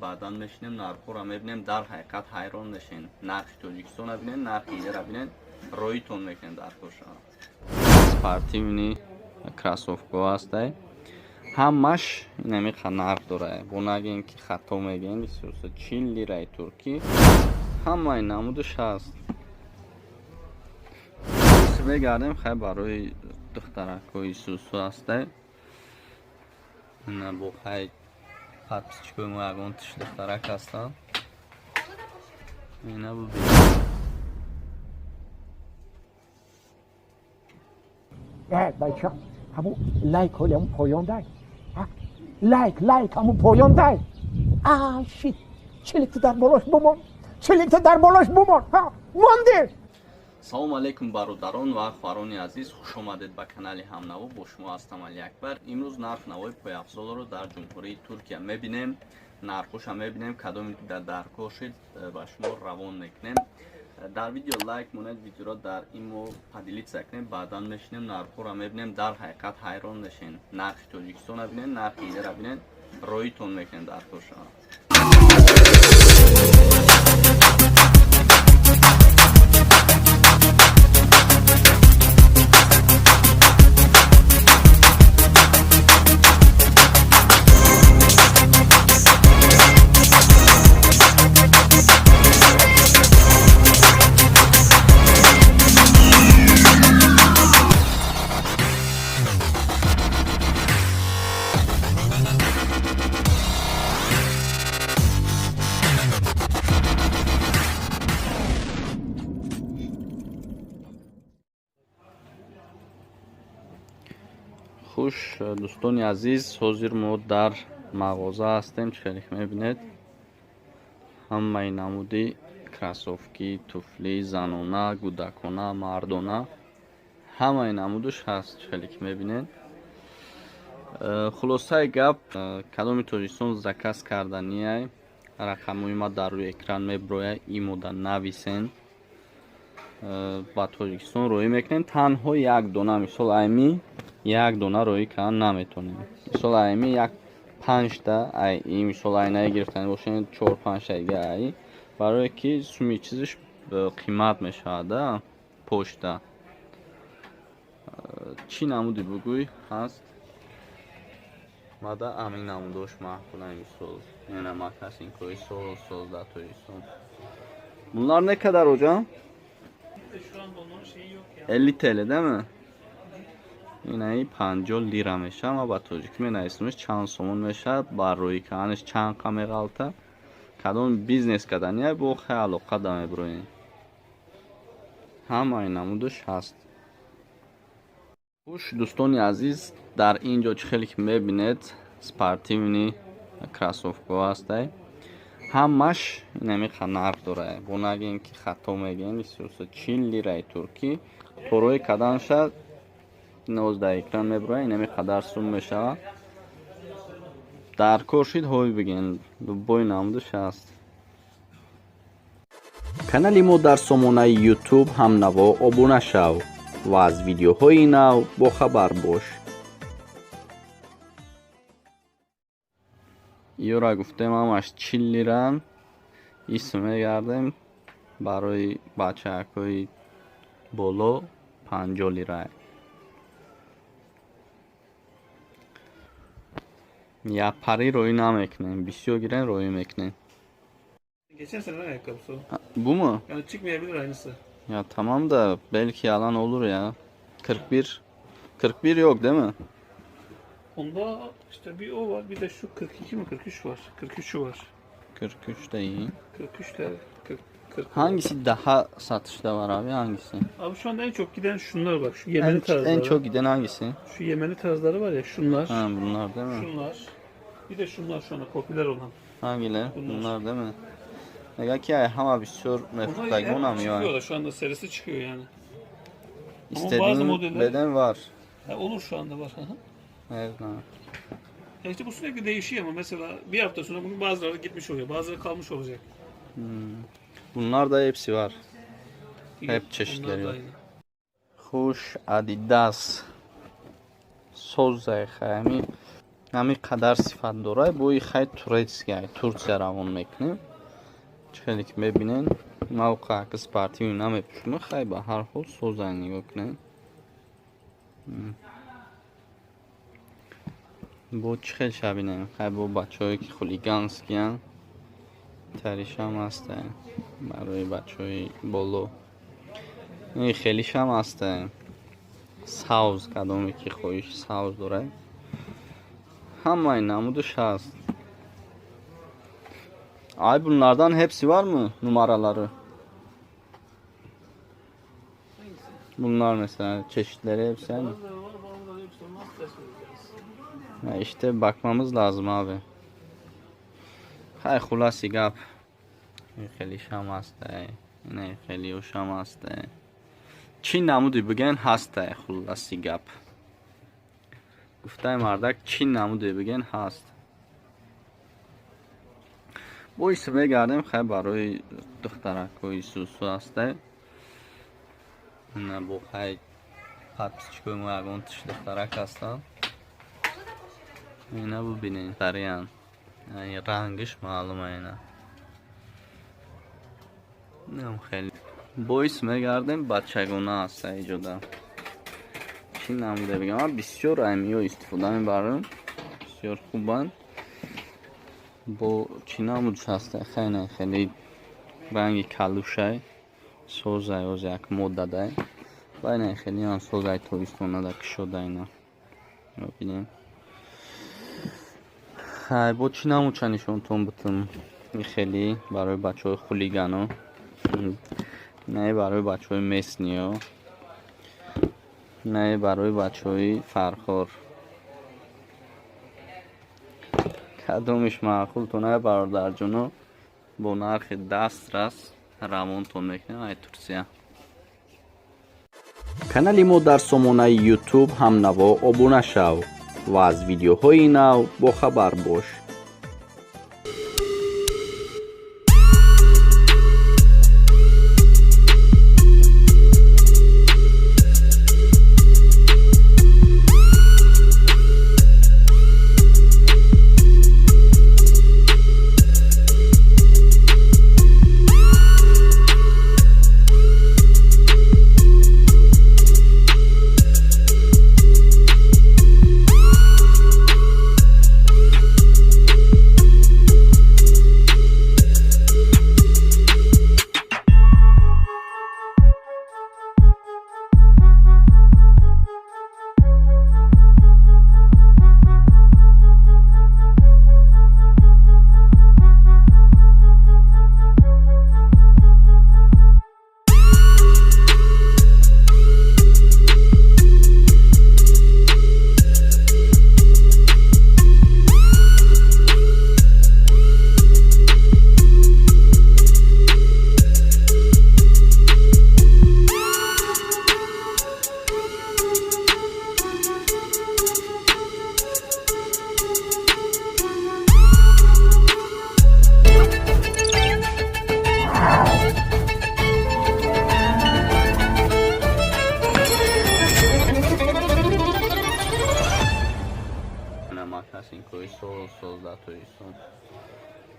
Баъдан мешинем, нархҳоро мебинем, дар ҳақиқат ҳайрон мешем. Нархи Тоҷикистонро бинем, нархи идаро бинем, роитон мекунем дар коша. Спортивный кроссовка ҳастай. Ҳамаш инамиқа нарх дора. Бо нагем ки хато мегем, 40 лираи туркӣ. Ҳамаи намудаш ҳаст. Мегардем, хай, барои духтаракҳои сусу ҳастай. Ина бо хай подписчикои мо ягон тиш духтарак ҳастанд. Ина бубинед. Бача, ҳамун лайк ҳоли ҳамун поён дай, лайк, лайк ҳамун поён дай. А shit, чиликта дар болош бумон, чиликта дар болош бумон, монде. Салому алейкум, бародарон ва хоҳарони азиз, хуш омадед ба канали Ҳамнаво. Бо шумо ҳастам Алиакбар. Имрӯз нарх навои пойафзолро дар Ҷумҳурии Туркия мебинем, нархоша мебинем, кадоме ки дар даркор шид, ба шумо равон мекунем. Дар видео лайк монед, видеоро дар имо поделиться кунем. Баъдан мешинем, нархҳоро мебинем, дар ҳақиқат ҳайрон мешем. Нархи Тоҷикистонро бинем, нархи идаро бинем, роитон мекунем дар коша. Хуш, дӯстони азиз, ҳозир мо дар мағоза ҳастем. Чӣ хеле мебинед, ҳамаи намуди кроссовки, туфли занона, кӯдакона, мардона, ҳамаи намудаш ҳаст. Чӣ хеле ки мебинед, хулосаи гап, кадоми Тоҷикистон заказ карданияй, рақамҳои ма дар рӯи экран меброяд, имода нависен, ба Тоҷикистон роҳӣ мекунем. Танҳо як дона, мисол, айми як дона роҳӣ кардан наметонем. Мисол, айми як панҷта, ай мисол айнаи гирифтани бошем, чор панҷта дига ай, барое ки суми чизиш қимат мешавада. Почта чӣ намуди бугӯй ҳаст, мада ҳамин намудош маъқулам. Мисол, ина мокасинкои сол сол дар Тоҷикистон. Bunlar ne kadar hocam? Şu anda onların şeyi yok ya. 50 TL değil mi? Инаи 50 лира мешавад. Ма ба тоҷикӣ менависемш, чанд сомон мешавад, ба рӯи каанаш чанд қа меғалта. Кадом бизнес кардания бо хай алоқа да меброем. Ҳамаи намудаш ҳаст. Хуш, дӯстони азиз, дар ин ҷо чӣ хеле ки мебинед, спортивный кроссовка ҳастай. Ҳамаш инамиқа нарх дора. Бо нагем ки хато мегем, 40 лираи туркӣ. Торои каданша ноз дар экран меброяд, инами қадар сум мешавад. Дар кор шид, ҳой бигем, любой намудаш ҳаст. Канали мо дар сомонаи Ютуб Ҳамнаво обуна шав ва аз видеоҳои нав бохабар бош. Ёра гуфтем, ҳамаш 40 лиран. Исм мегардем, барои бачаакҳои боло 50 лира. Я пари роӣ намекунем, бисёр гирен, роӣ мекунем. Geçen sene ayakkabısı o. Bu mu? Yani çıkmayabilir aynısı. Ya tamam da belki yalan olur ya. 41 41 yok, değil mi? Onda işte bir o var, bir de şu 42 mi 43 var. 43'ü var. 43 de iyi. 43 ile 40, 40. Hangisi daha satışta var abi, hangisi? Abi şu anda en çok giden şunlar bak. Şu yemeli En, tarzları. en çok giden hangisi? Şu yemeli tarzları var ya, şunlar. Ha, bunlar değil mi? Şunlar. Bir de şunlar şu anda popüler olan. Hangileri? Bunlar. Bunlar değil mi? Nega ki ay hama бисёр Bunlar мефурӯхтагон hep ам ё çıkıyorlar. Şu anda serisi çıkıyor yani. Ama bazı İstediğin modeller- beden var. Ha, olur, şu anda var. Hı hı. Evet. Ha. Ya işte bu sürekli değişiyor ama mesela bir hafta sonra bunun bazıları gitmiş oluyor. Bazıları kalmış olacak. Bunlar da hepsi var. Yok, Hep çeşitleri bunlar da var. aynı. Хуш, Adidas. Созай, хайми. Ҳамин қадар сифат дорад. Бо и хай турецкий, Турция равон мекунем. Чӣ хеле ки мебинен, мавқеъ ки спортивӣ намепӯшам, хай ба ҳар ҳол созай нигоҳ кунед. Бо чӣ хел шабинем? Хай бо бачаҳое ки хулиганскиян, таришам ҳаста барои бачаҳои боло. Ин хелишам ҳаста. Савз кадоме ки хоҳиш савз дорад. Ҳамаи намудаш ҳаст. Ay bunlardan hepsi var mı numaraları? Hangisi? Bunlar mesela çeşitleri hepsi aynı. Bazıları var, bazıları yok. İşte nasıl test edeceğiz? Ya işte bakmamız lazım abi. Hay xulasi gap. Хеле шам ҳаста. Не хеле шам ҳаста. Чӣ намуди бигӯен ҳаста хуласи гап. Гуфтаи мардак чӣ намуде бигӯен ҳаст. Бо ис мегардем хай барои духтаракҳои сусу ҳаста. На бо хай подписчикои мо ягон тиш духтарак ҳастанд. Ина бубинед тариян. Рангиш маълума ина. Инам хеле. Боис мегардем бачагона ҳаста иҷода. Чӣ намуде бигӯям? Ман бисёр аймиё истифода мебарам. Бисёр хубанд. Бо чӣ намудш ҳаста? Хеле хеле ранги калушай, созай оз як моддадай. Ва ина хеле ҳам созай тобистонада кушода ина. Бибинем. Хай бо чӣ намудша нишонтон бутум? Ин хеле барои бачаҳои хулигано. Не барои бачаҳои местниё. Не барои бачаҳои фархор. Кадомиш маъқултон ай бародарҷоно бо нархи дастрас равонтон мекунем ай Турсия. Канали мо дар сомонаи YouTube ҳамнаво обуна шав ва аз видеоҳои нав бохабар бош.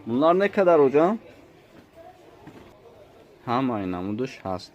Bunlar ne kadar hocam? Ҳамаи намудаш ҳаст.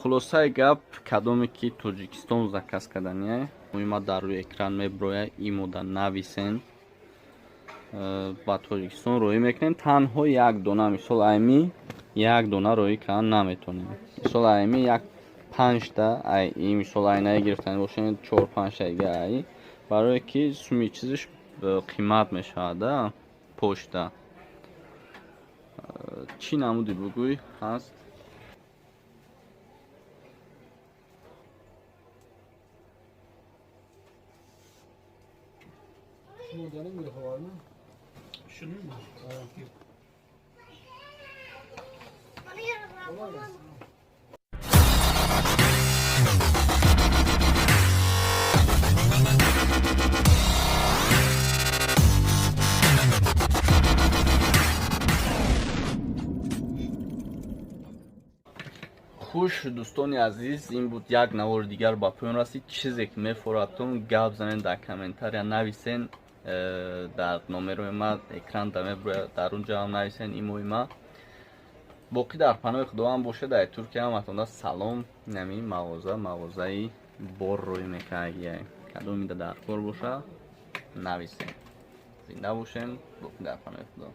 Хулосаи гап, кадоме ки Тоҷикистон заказ кардания, муҳима дар рӯи экран меброяд, имода нависен. Ба Тоҷикистон роҳӣ мекунем танҳо як дона, мисол айми як дона роҳӣ кардан наметонем. Мисол айми як панҷта ай, мисол айнае гирифтани бошем чор панҷта дига ай, барое ки суми чизиш қимат мешавад, почта. Чӣ намуди бугӯй ҳаст? Şu modelin bir var mı? Şunun mu? Evet. Yok. Kolay gelsin. Хуш, дӯстони азиз, ин буд як навори дигар, ба поён расид. Чизе ки мефоратон, гап занен, дар комментария нависен, дар номерои ма экран да меброяд, дар он ҷо ҳам нависен имои ма. Боқӣ дар паноҳи Худованд бошед. Дар Туркия ҳаматонда салом. Нами мағоза, мағозаи бор рӯй мекард. Кадомида дар кор боша, нависем. Зинда бошем, боқӣ дар паноҳи Худо.